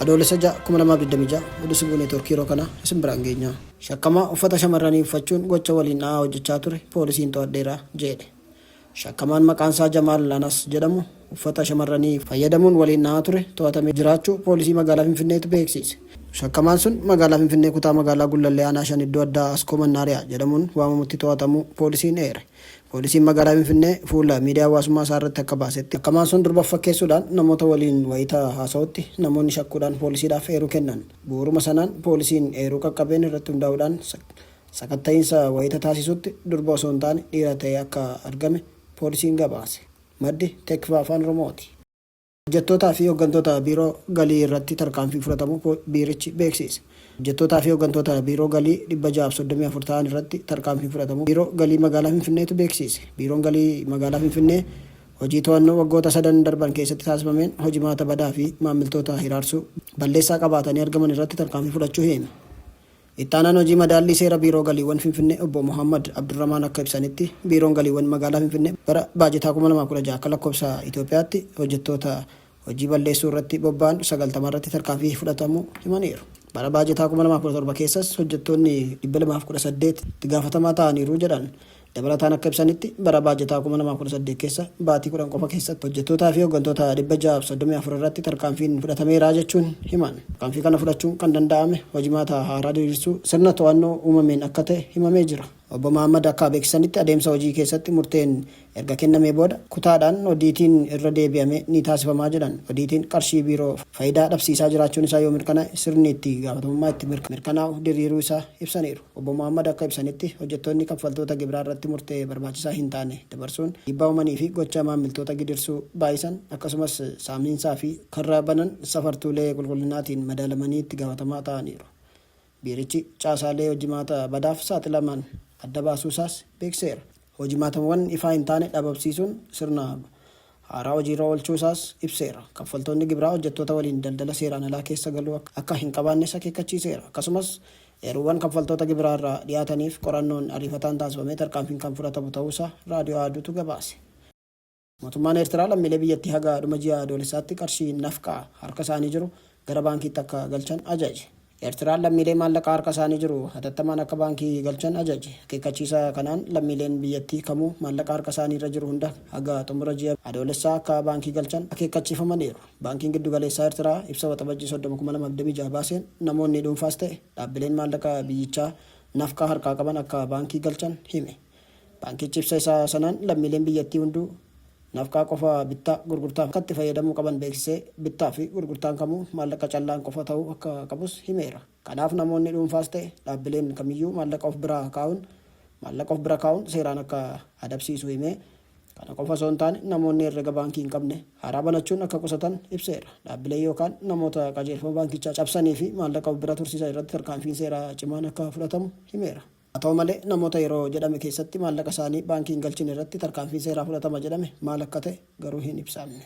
Adoolessa 6, 2026 Oduu Sibuu Neetwoorkii yeroo kana isin biraan geenya. Shakkamaa uffata shamarranii uffachuun gocha waliin dha'aa hojjechaa ture poolisiin to'adheera jedhe. Shakkamaan maqaansaa Jamaal Anas jedhamu uffata shamarranii fayyadamuun waliin dha'aa ture to'atamee jiraachuu poolisii magaalaa Finfinneetu beeksiise. Shakkamaan sun magaalaa Finfinnee kutaa magaalaa Gullallee aanaa 5 iddoo addaa Askoo Mannaariyaa jedhamuun waamamutti to'atamuu poolisiin eere. Poolisiin magaalaa Finfinnee fuula miidiyaa hawaasummaa isaa irratti akka baasetti, shakkamaan sun durba of fakkeessuudhaan namoota waliin wayita haasa'utti namoonni shakkuudhaan poolisiidhaaf eeruu kennan. Bu'uuruma sanaan poolisiin eeruu qaqqabeen irratti hundaa'uudhaan sakatta'iinsa wayita taasisutti durba osoo hin taane dhiira ta'ee akka argame poolisiin gabaase. Maddi Tekva Afaan Oromooti. Hojjettootaa fi hoggantoota Biiroo Galii irratti tarkaanfii fudhatamuu biirichi beeksiise. Hojjettootaa fi hoggantoota Biiroo Galii 634 ta'an irratti tarkaanfiin fudhatamuu Biiroo Galii Magaalaa Finfinneetu beeksiise. Biiroon Galii Magaalaa Finfinnee hojii to'annoo waggoota sadan darban keessatti taasifameen hojimaata badaa fi maammiltoota hiraarsuu balleessaa qabaatanii argaman irratti tarkaanfii fudhachuu hime. Ittaanaan Hojii Madaallii Seera Biiroo Galiiwwan Finfinnee Obbo Mohaammad Abdurramaan akka ibsanitti, Biiroon Galiiwwan Magaalaa Finfinnee bara baajataa 2016 akka lakkoofsa Itoophiyaatti hojjettoota hojii balleessuu irratti bobba'an 90 irratti tarkaanfii fudhatamuu himaniiru. Bara baajataa 2017 keessas hojjettoonni 218 itti gaafatamaa ta'aniiru jedhan. Dabalataan akka ibsanitti, bara baajataa 2018 keessa baatii 10 qofa keessatti hojjettootaa fi hoggantoota 634 irratti tarkaanfiin fudhatameera jechuun himan. Tarkaanfii kana fudhachuun kan danda'ame hojimaata haaraa diriirsuu sirna to'annoo uumameen akka ta'e himamee jira. Obbo Mahaammad akka beeksisanitti, adeemsa hojii keessatti murteen erga kennamee booda kutaadhaan odiitiin irra deebi'amee ni taasifamaa jedhan. Odiitiin qarshii biiroo fayidaa dhabsiisaa jiraachuun isaa yoo mirkanaa'e sirni itti gaafatamummaa itti mirkanaa'u diriiruu isaa ibsaniiru. Obbo Mohaammad akka ibsanitti, hojjettoonni kaffaltoota gibiraa irratti murtee barbaachisaa hin taane dabarsuun dhiibbaa uumanii fi gocha maammiltoota gidirsuu baay'isan akkasumas saamiinsaa fi karra banan safartuulee qulqullinaatiin madaalamanii itti gaafatamaa ta'aniiru. Biirichi caasaalee hojimaata badaaf saaxilaman adda baasuusaas beeksiseera. Hojimaatawwan ifaa hin taane dhababsiisuun sirna haaraa hojiirra oolchuusaas ibseera. Kaffaltoonni gibiraa hojjettoota waliin daldala seeraan alaa keessa galuu akka hin qabaannes akeekkachiiseera. Akkasumas eeruuwwan kaffaltoota gibiraa irraa dhiyaataniif qorannoon ariifataan taasifamee tarkaanfiin kan fudhatamu ta'uusaa Raadiyoo Ahaaduutu gabaase. Mootummaan Eertiraa lammiilee biyyattii haga dhuma ji'a Adoolessaatti qarshii nafqaa harka isaanii jiru gara baankiitti akka galchan ajaje. Eertiraan lammiilee maallaqa harka isaanii jiru hatattamaan akka baankii galchan ajaje. Akeekkachiisa kanaan lammiileen biyyattii kamuu maallaqa harka isaaniirra jiru hunda haga xumura ji'a Adoolessaa akka baankii galchan akeekkachiifamaniiru. Baankiin Giddugaleessaa Eertiraa ibsa Waxabajjii 30, 2026 baaseen namoonni dhuunfaas ta'e dhaabbileen maallaqa biyyichaa nafqaa harkaa qaban akka baankii galchan hime. Baankichi ibsa isaa sanaan lammiileen biyyattii hunduu nafqaa qofa bittaa gurgurtaaf akka itti fayyadamuu qaban beeksisee, bittaa fi gurgurtaan kamuu maallaqa callaan qofa ta'uu akka qabus himeera. Kanaaf namoonni dhuunfaas ta'e dhaabbileen kamiyyuu maallaqa of biraa kaa'uun maallaqa of bira kaa'uun seeraan akka adabsiisu himee, kana qofa osoo hin taane namoonni herrega baankii hin qabne haaraa banachuun akka qusatan ibseera. Dhaabbilee yookaan namoota qajeelfama baankichaa cabsanii fi maallaqa of bira tursiisan irratti tarkaanfiin seeraa cimaan akka fudhatamu himeera. Haa ta'u malee, namoota yeroo jedhame keessatti maallaqa isaanii baankii hin galchine irratti tarkaanfiin seeraa fudhatama jedhame maal akka ta'e garuu hin ibsamne.